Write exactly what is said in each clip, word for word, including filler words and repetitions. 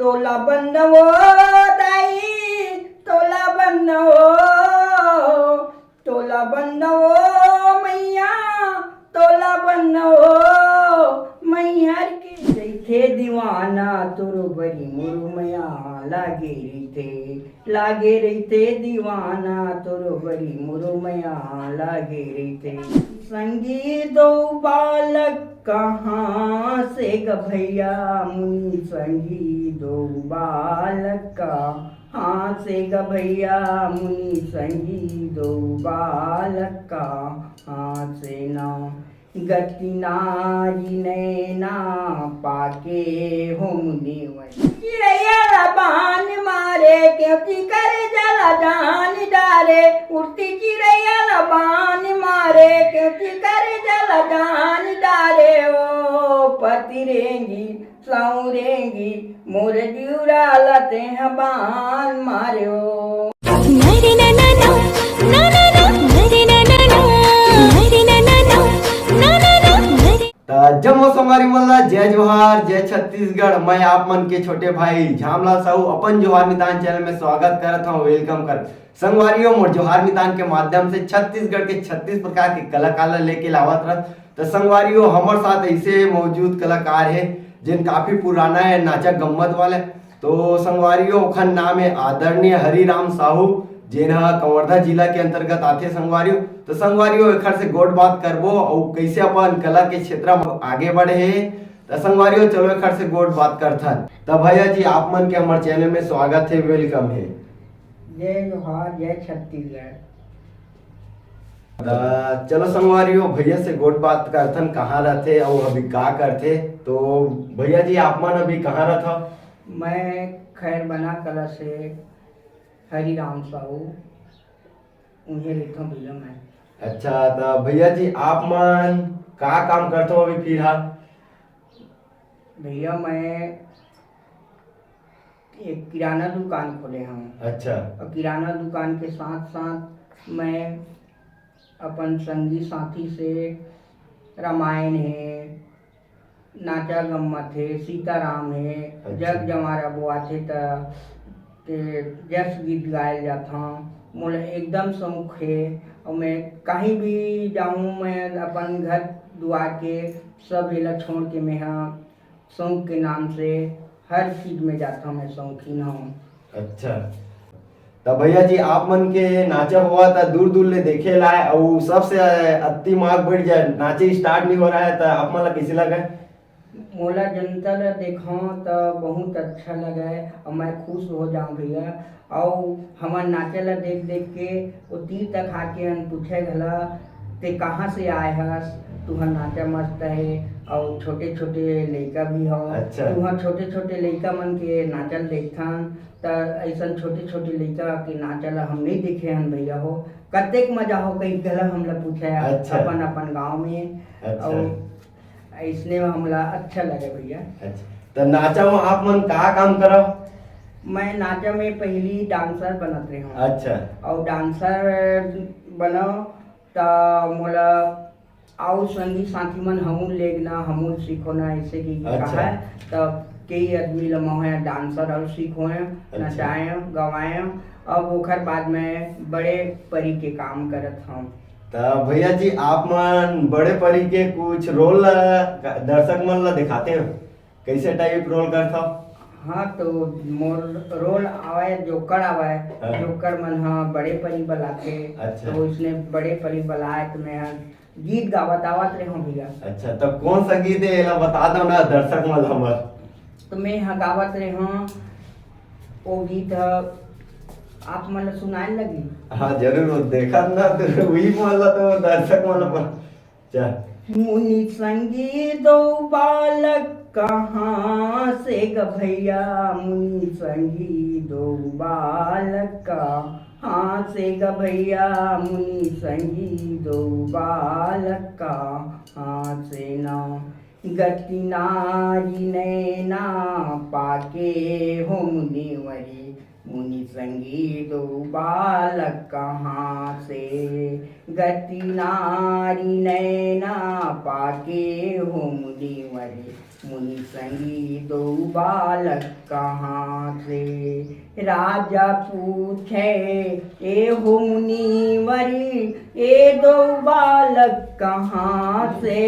तोला बंदवो दाई, तोला बंदवो, तोला बंदवो मैया, तोला बंदवो मैहर के। रहिथे दीवाना तोरो बरी मोरो मया लागे रहिथे, लागे रहिथे दीवाना तोरो बरी मोरो मया लागे रहिथे। संगी दो बालक कहाँ से ग भैया मुनि, संगी दो बालक कहाँ से ग भैया मुनि, संगी दो बालक कहाँ से ना। गति नारी नैना पाके हो मुनिवर। चिरैया ला बान मारे, क्योंकि करे जला जान डारे। उड़ती चिरैया ला बान मारे, क्योंकि करे जला जान डारे। ओ पति रेंगी सौरेंगी मोर जिउरा ला तेह बान मार्यो। नरे ना ना ना, ना ना ना, नरे ना ना ना, नरे ना ना ना, ना ना ना, नरे। त जम्मो संगवारी मन ला जय जोहार, जय छत्तीसगढ़। मैं आप मन के छोटे भाई झामला साहू अपन जोहार नितान चैनल में स्वागत करत हूँ, वेलकम कर। संगवारियों, मोर जोहार मितान के माध्यम से छत्तीसगढ़ के छत्तीस प्रकार के कलाकार ला लेके लावत रहत। त संगवारियों, हमर साथ ऐसे मौजूद कलाकार हे, जेन काफी पुराना हे नाचा गम्मत वाले। तो संगवारियों, ओखर नाम हे आदरणीय हरिराम साहू, जेन ह कवर्धा जिला के अंतर्गत आथे संगवारियों। तो संगवारियों, एखर से गोठ बात करबो अउ कैसे अपन कला के क्षेत्र में आगे बढ़े हे। त संगवारियों, चलो एखर से गोठ बात करथन। त भैया जी, आप मन के हमर चैनल में स्वागत हे, वेलकम हे। जय जोहार, जय छत्तीसगढ़। त चलो संगवारी हो, भैया से गोठ बात करथन, कहाँ रहथे अउ अभी का करथे। तो भैया जी, आप मन अभी कहाँ रहथव? मैं खैरबना कला से हरिराम साहू, उहें रहिथों भैया मैं। अच्छा, त भैया जी, आप मन का काम करथव अभी फिलहाल? भैया, मैं एक किराना दुकान खोले हूँ। अच्छा। और किराना दुकान के साथ साथ मैं अपन संगी साथी से रामायण हे, नाचा गम्मत हे, सीताराम हे, अच्छा। जग जमारा बोआथे त के जस गीत गाए जाथव। मोला एकदम शौक हे, और मैं कहीं भी जाऊँ, मैं अपन घर दुआर के सब एला छोड़ के मैं ह शौक के नाम से हर चीज में जाथव, मैं शौकीन हूँ। अच्छा, त भैया जी, आप मन के नाचा होवत दूर दूर ले देखे ला आए, अउ सबसे अति माग बढ़ जाए, नाचे स्टार्ट नहीं हो रहा है, त आप मन ला कैसे लगा? मोला जनता ला देखव त बहुत अच्छा लगे, अउ मैं खुश हो जाऊँ भैया। अउ हमर नाचा ला देख देख के वो तीर तक आके अन पूछे घला, "ते कहाँ से आए हस? तुहर नाचा मस्त हे।" अउ छोटे छोटे लइका भी हो। अच्छा। तुहर छोटे छोटे लइका मन के नाचा ल देखथन, त ऐसन छोटे छोटे लइका के नाचा ला हम नहीं देखे हन भैया हो। कतेक मजा हो कहीं घला हमला पूछे। अच्छा। अपन अपन गाँव में। अच्छा। अउ अइसने में हमला अच्छा लगे भैया। अच्छा, त नाचा में आप मन का काम करव? मैं नाचा में पहली डांसर बनत रहे हूँ। अच्छा। और डांसर बनव त मोला अउ संगी साथी मन हमू लेगना, हमू सीखोना, ऐसे की अच्छा। कहा है। तब कई आदमी ल मोहे डांसर और सीखोए, अच्छा। नचाए, गवाए। अब ओखर बाद में बड़े परी के काम करत हूँ। त भैया जी, आप मन बड़े परी के कुछ रोल ला दर्शक मन ला दिखाते हो, कैसे टाइप रोल करथव? हाँ, तो मोर रोल आवे, जोकर आवे, हाँ। जोकर मन ह बड़े परी बलाथे, अच्छा। तो इसने बड़े परी बलाए तो मैं ह गीत गावत आवत रहे हूँ भैया। अच्छा, तो कौन सा गीत है, एला बता दो ना दर्शक मन हमर। तो मैं ह गावत रहे हूँ, वो गीत ह आप मन ला सुनाए लगी। हाँ, जरूर, वो देखत ना तो वही मन ला तो दर्शक मन ला। चल। मुनि संगी दो बालक कहाँ से ग भैया, मुनि संगी दो बालक कहाँ से ग भैया, मुनि संगी दो बालक कहाँ से ना। गति नारी नैना पाके हो मुनिवरी, मुनि संगी दो बालक कहाँ से। गति नारी नैना पाके हो मुनिवरी, मुनि संगी दो बालक कहाँ से? राजा पूछे, ए हो मुनिवर, ए दो बालक कहाँ से?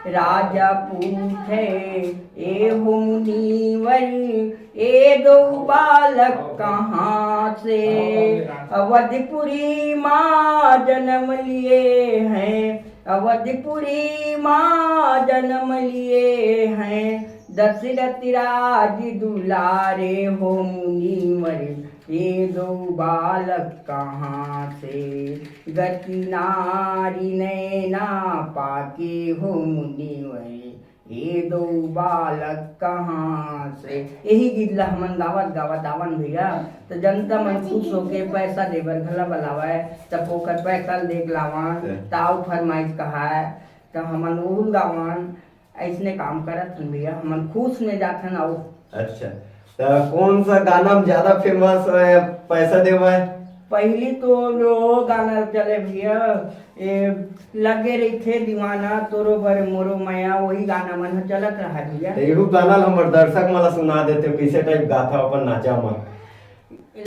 राजा पूछे, ए हो मुनिवर, ए दो बालक कहाँ से? अवधपुरी माँ जन्म लिए हैं, अवधपुरी माँ जन्म लिए हैं, दशरथ राज दुलारे हो मुनिवर, ये दो बालक कहाँ से? गति नारी नैना पाके हो मुनिवर, ये दो बालक कहाँ से? यही गीत ला हमन गावत गावत आवन भैया, त जनता मन खुश होके पैसा दे बर घला बलावय, त ओकर पैसा ल देख लावन, त आऊ फरमाइश कहाय, त हमन ओहू ल गावन। ऐसने काम करत हन भैया, हमन खुश में जाथन। आऊ अच्छा, त कौन सा गाना में ज्यादा फेमस है पैसा देवय? पहली तो जो गाना चले भैया, ए, लगे रहिथे दीवाना तोरो बर मोरो मया, वही गाना मन ह चलत रहा भैया। त एहू गाना ल हमर दर्शक मन ला सुना देते, कैसे टाइप गाथा अपन नाचा मन।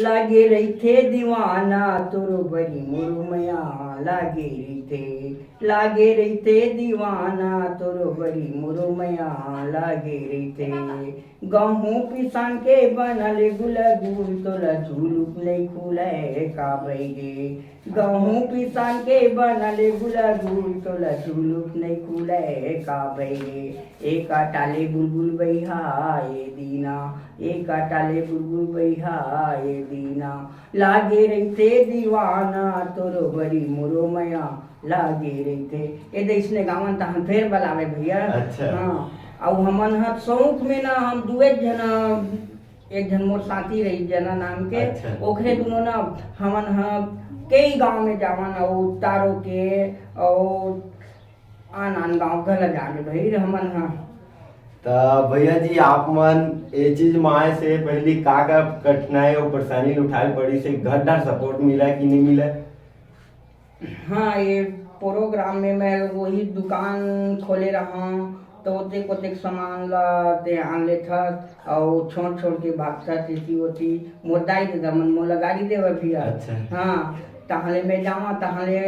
लागे रहिथे दीवाना तोरो बरी मोरो मया, लागे रहिथे, लागे रहिथे दीवाना तोरो बरी मोरो मया, लागे रहिथे। गहूँ पिसान के बनल गुलगुल तोला झुलुक नइ खुलय का बइगे। गहूँ पिसान के बनल गुलगुल तोला झुलुक नइ खुलय का बइगे। एक टाले बुलबुल बइहा ए दीना, एक टाले बुलबुल बइहा ए दीना। लागे रहिथे दीवाना तोरो बरी मोरो मया, लागे रहिथे। ए दे इसने गावन तहन फेर बलावे भैया। अच्छा। हाँ, अउ हमन ह शौक में ना हम दुए झन, एक झन मोर साथी रही जना नाम के, अच्छा। ओखरे दुनो ना हमन ह कई गांव में जावन, अउ तारो के, अउ आन आन गांव घला जाके भाई हमन ह। त भैया जी, आप मन ए चीज में आए से पहली का का कठिनाई और परेशानी उठाए पड़ी से, घर डर सपोर्ट मिला कि नहीं मिला? हाँ, ये प्रोग्राम में मैं वही दुकान खोले रहा, तो ओतेक ओतेक सामान ला ते आन लेथस, अउ छोड़ छोड़ के भागथस एती ओती। मोर दाई ददा मन मोला गारी देवे भैया। अच्छा। हाँ, तहले मैं जावा, तहले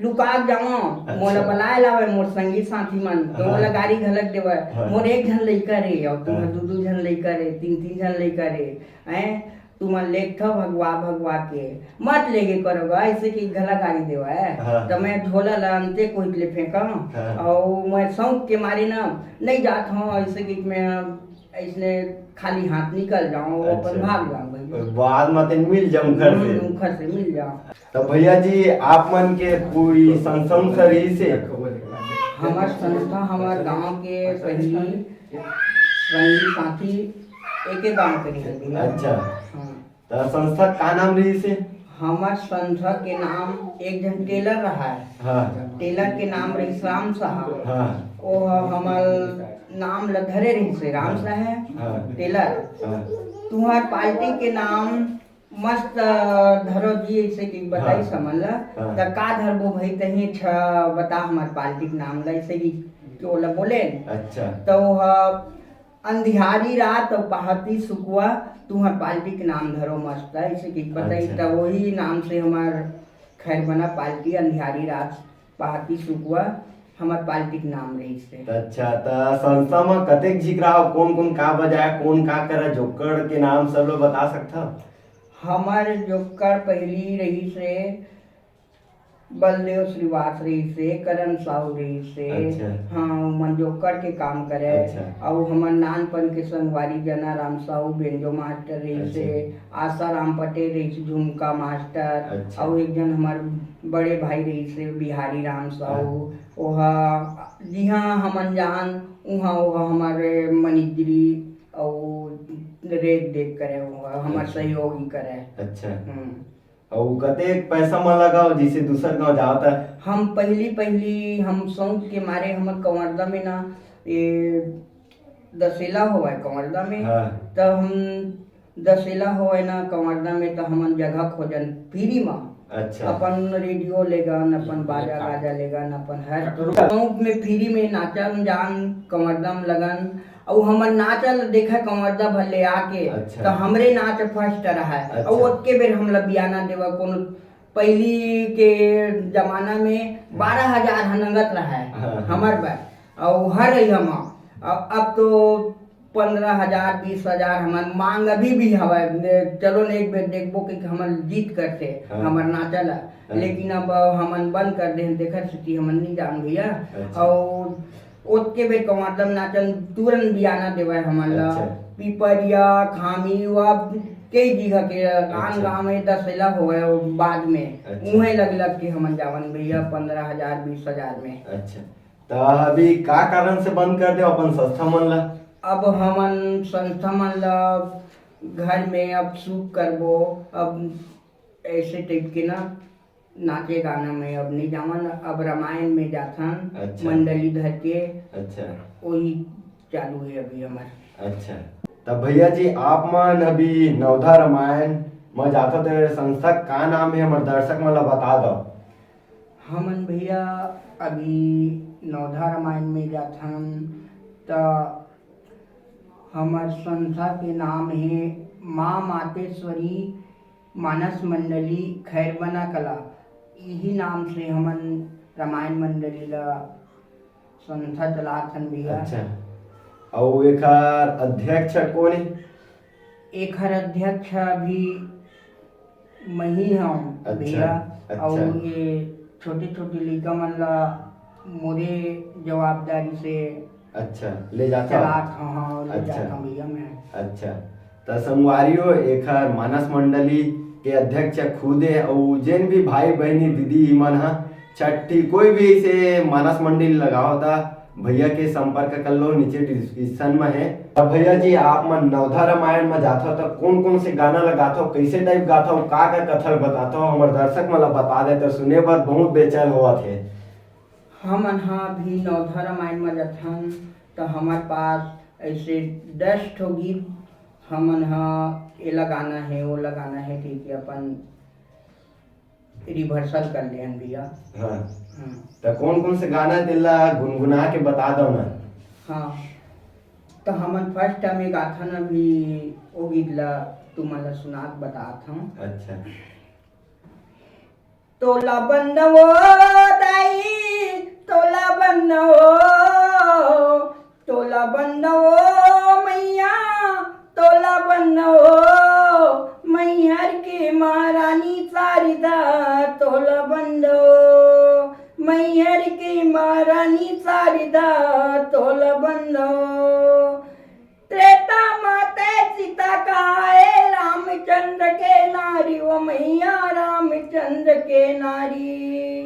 लुका जावा, अच्छा। मोला बलाए लावे मोर संगी साथी मन, तो हाँ। मोला गारी घलक देवे। हाँ। मोर एक झन लइका रे, अउ तुम्हार हाँ। दू दू झन लइका रे, तीन तीन झन लइका रे, हैं? तुमन लेगथव भगवा भगवा के, मत लेगे करो गा, ऐसे कि घला गारी देवय। हाँ। त मैं झोला ला अंते कोइत ले फेंकम, हाँ। अउ मैं शौक के मारे ना नहीं जात हूँ, ऐसे कि मैं ऐसने खाली हाथ निकल जाऊँ, अच्छा। अपन भाग जाऊँ भाई। बाद में तेन मिल जाऊँ घर से। हम्म, घर से मिल जाऊँ। तो भैया जी, आप मन के कोई संस्था उस्था रही से? हमार संस्था हमार गांव के पहली संगी साथी एके गांव के रहे भैया। अच्छा। हाँ। त संस्था का नाम रहिस हे? हमर संस्था के नाम एक झन टेलर रहा है। हाँ। टेलर के नाम रहिस राम साहब। हाँ। वो ह-, हमर नाम ल धरे रहिस हे राम हाँ। साहब हाँ। टेलर। हाँ। तुहर पार्टी के नाम मस्त धरो जी, ऐसे कि बताई हाँ। समझ ला। हाँ। त का धरबो भाई, तही छ बता हमर पार्टी के नाम ल, ऐसे कि, कि ओला बोले। अच्छा। त वो ह अंधियारी रात अउ पहाती सुकवा, तुंहर पाल्टी के नाम धरो मस्त, अइसे कहिके बताई, अच्छा। त ओही नाम से हमर खैर बना पाल्टी, अंधियारी रात पहाती सुकवा हमर पाल्टी के नाम रहिस हे। त अच्छा, त संस्था म कतेक झिकरा हो, कोन कोन का बजाय, कोन का करा, जोक्कड़ के नाम सब ल बता सकथव? हमर जोक्कड़ पहिली रहिस हे बलदेव श्रीवास रहिस हे, करण साहू रहिस हे। अच्छा। हाँ, ओमन जोक्कड़ के काम करे। अच्छा। अउ हमर नानपन के संगवारी जना राम साहू बेंजो मास्टर रहिस हे, अच्छा। आशाराम पटेल रहिस झुमका मास्टर, अच्छा। अउ एक झन हमर बड़े भाई रहिस हे बिहारी राम साहू। हाँ। ओहा जिहाँ हमन जान, उहाँ ओहा हमर मनिजरी अउ रेख देख करे, ओहा हमर अच्छा। सहयोगी करे। अच्छा। हम्म। अउ कतेक पैसा मन लगाव, जइसे दूसर गांव जाव त? हम पहिली, पहिली हम शौक के मारे हमर कंवरदा में ना, ए, दसेला होवय कंवरदा में, हाँ। त हम दसेला होवय ना कंवरदा में, त हमन जगह खोजन free म, अच्छा। अपन रेडियो लेगन, अपन बाजा गाजा लेगन, अपन हर चीज। गाँव में फ्री में नाचन जान, कंवरदा म लगन, अउ हमर नाच ल देखा कंवरदा भर ले आके, अच्छा। त हमरे नाच फर्स्ट रहय। अच्छा। अउ ओतके बेर हमला बियाना देवा, कोनो पहिली के जमाना में बारह हजार हनंगत रहय। हाँ, हाँ। हमर बर, अउ हर रही हम, अ-, अब तो पंद्रह हजार, बीस हजार हमन मांग अभी भी हवय। ने, चलो ने एक बेर देखबो कि हमन जीत करथे, हाँ। हमर नाचा ला। हाँ। लेकिन अब हमन बंद कर देहन, तेखर सेती हमन नइ जान भैया। अच्छा। अउ ओतके बेर कंवरदा म नाचन, तुरंत बियाना देवय हमन ला। अच्छा। पिपरिया, खामी, वा कई जगह के, आन अच्छा। गांव में दशहरा होवय, वो बाद में। अच्छा। उहें लग लग के हमन जावन भैया, पंद्रह हजार, बीस हजार में। अच्छा। त अभी का कारण से बंद कर दे अपन संस्था मन ला? अब हमन संस्था मन ला घर में अब शुरू करबो, अब ऐसे टाइप के ना, नाचे गाना में अब नहीं जावन, अब रामायण में जाथन, अच्छा। मंडली धर के, अच्छा। वही चालू है अभी हमार। अच्छा, तब भैया जी, आप मन अभी नवधा रामायण म जाथो, ते संस्था का नाम है, हमर दर्शक मन ला बता दो। हमन भैया अभी नवधा रामायण में जाथन, त हमर संस्था के नाम हे माँ मातेश्वरी मानस मंडली खैरबना कला। इही नाम से हमन रामायण मंडली ला संस्था चलाथन भैया। अच्छा, अउ एखर अध्यक्ष कोन हे? एखर अध्यक्ष अभी मही हंव अच्छा, भैया, अच्छा। अउ ये छोटे-छोटे लइका मन ला मोरे जवाबदारी से अच्छा, ले जाथव? चलात हंव, हाँ, ले अच्छा। जात हंव भैया मैं। अच्छा, त संगवारी हो, एखर मानस मंडली के अध्यक्ष खुद हे, अउ जेन भी भाई बहिनी दीदी मन ह छट्ठी कोई भी ऐसे मानस मंडली लगावत भैया के संपर्क कर लो, नीचे डिस्क्रिप्शन में है। अब भैया जी, आप मन नवधा रामायण में जाथो तो कौन कौन से गाना लगाथो, कैसे टाइप गाथो, का का कथा ल बताथो, हमर दर्शक मन ला बता दे तो सुने बर बहुत बेचैन होवत है। हमन हा भी नवधा रामायण में जाथन तो हमार पास ऐसे दस ठो गीत हमन हा एला गाना है, ओला गाना है, ठीक है, अपन रिहर्सल कर लेहन भैया। हाँ। हाँ। त कौन कौन से गाना हे तेला गुनगुना के बता दो ना। हाँ, तो हमन फर्स्ट टाइम ये गाथन अभी, ओ गीत ला तुमन ला सुना के बतात हूँ। अच्छा। तोला बंदवो दाई, तोला बंदवो, तोला बंदवो मैया, तोला बंदवो मैहर के महारानी शारदा, तोला बंदवो मैहर के महारानी शारदा, तोला बंदवो। त्रेता मा तै सीता कहाए रामचंद्र के नारी, वो मैया रामचंद्र के नारी।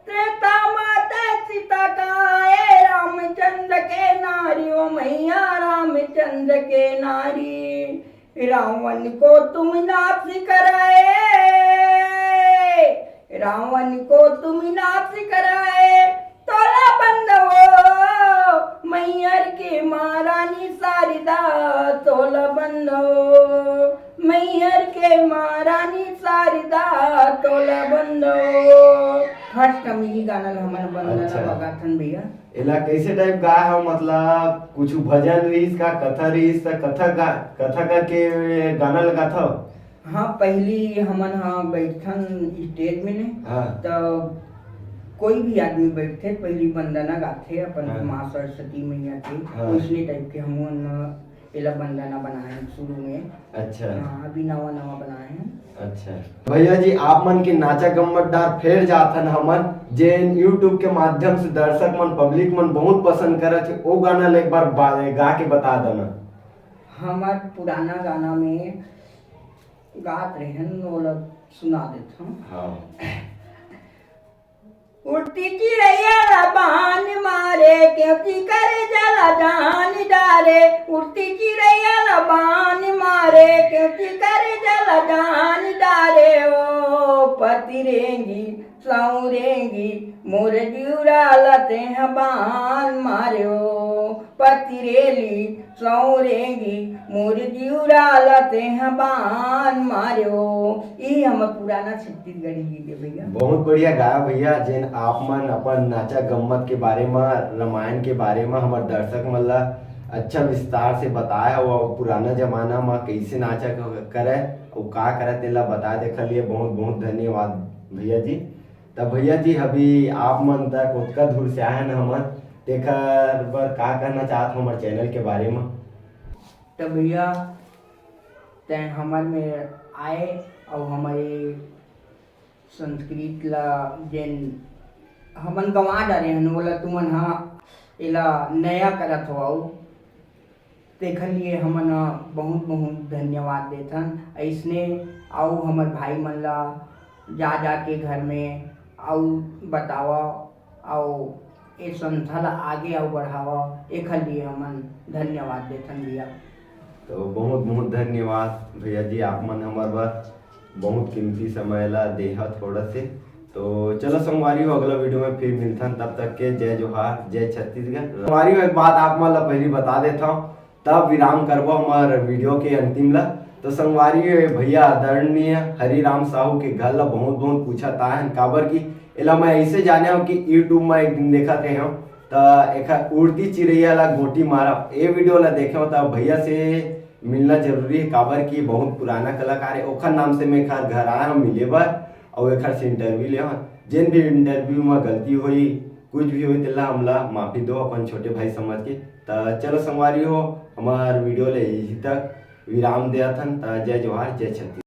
त्रेता मा तै सीता कहाए रामचंद्र के नारी, वो मैया रामचंद्र के नारी। रावण को तुम नाश कराए, रावण को तुम नाश कराए, तोला बंदवो मैहर के महारानी शारदा, तोला बंदवो मैहर के महारानी शारदा, तोला बंदवो। फर्स्ट टाइम यही गाना ला हमन बंदना अच्छा। बगाथन भैया। एला कैसे टाइप गाए हो, मतलब कुछ भजन रहीस का, कथा रहीस त कथा गा-, कथा करके गाना लगाथव? हाँ, पहली हमन हा बैठथन स्टेज में ने, हाँ। त कोई भी आदमी बैठथे, पहली वंदना गाथे अपन हाँ। माँ सरस्वती मैया के, हाँ। वैसने टाइप के हमन एला वंदना बनाए शुरू में। अच्छा। हाँ, अभी नवा नवा बनाए हैं। अच्छा। भैया जी, आप मन के नाचा गम्मत डार फेर जाथन हमन, जेन YouTube के माध्यम से दर्शक मन, पब्लिक मन बहुत पसंद करत हे, ओ गाना ला एक बार बा-, गा के बता देना। हमर पुराना गाना में गात रहेन, ओला सुना देत हूँ। हाँ। उड़ती चिड़ैया ला बान मारे, क्यों चिकर जला जान डारे। उड़ती चिड़ैया ला बान मारे, क्यों चिकर जला जान डारे। ओ पतिरेंगी, सौरेंगी, मोर जिउरा ला तेह बान मारे। ओ पतिरेली सौरेगी मोर जिउरा ला तेह बान मार्यो। ये हमर पुराना छत्तीसगढ़ी गीत है भैया। बहुत बढ़िया गाया भैया, जेन आप मन अपन नाचा गम्मत के बारे म, रामायण के बारे म हमर दर्शक मन ला अच्छा विस्तार से बताए हो, पुराना जमाना म कैसे नाचा क-, करे अउ का करे तेला बताए, तेखर लिए बहुत बहुत धन्यवाद भैया जी। त भैया जी, अभी आप मन तक ओतका दूर से आए हन हमन, तेखर बर का कहना चाहत हो हमर चैनल के बारे म? त भैया, तैं हमर में आए अउ हमर ये संस्कृत ला जेन हमन गंवा डारे हन, ओला तुमन ह एला नया करत हो, अउ तेखर लिए हमन ह बहुत बहुत धन्यवाद देथन। अइसने अउ हमर भाई मन ला जा जा के घर में अउ बतावा, अउ ए संस्था ला आगे अउ बढ़ावा, एखर लिए हमन धन्यवाद देथन भैया। तो बहुत बहुत धन्यवाद भैया जी, आप मन हमर बर बहुत कीमती समय ला देहा थोड़ा से। तो चलो संगवारी हो, अगला वीडियो में फिर मिलथन, तब तक के जय जोहार, जय छत्तीसगढ़। संगवारी हो, एक बात आप मन ला पहली बता देथव, तब विराम करबो हमर वीडियो के अंतिम ला। तो संगवारी हो, भैया आदरणीय हरिराम साहू के घर ला बहुत बहुत पूछत आए हन, काबर कि एला मैं ऐसे जाने हूँ कि YouTube में एक दिन देखत रहे हूँ, त एखर उड़ती चिड़ैया ला गोटी मारब, ए वीडियो ला देखे हूँ, त भैया से मिलना जरूरी है, काबर कि बहुत पुराना कलाकार है। ओखर नाम से मैं एखर घर आए हूँ मिले बर, अउ एखर से इंटरव्यू ले हूँ। जेन भी इंटरव्यू में गलती होई, कुछ भी होई, तेला हमला माफी दो अपन छोटे भाई समझ के। त चलो संगवारी हो, हमार वीडियो ले यही तक विराम देत हन। त जय जोहार, जय छत्तीसगढ़।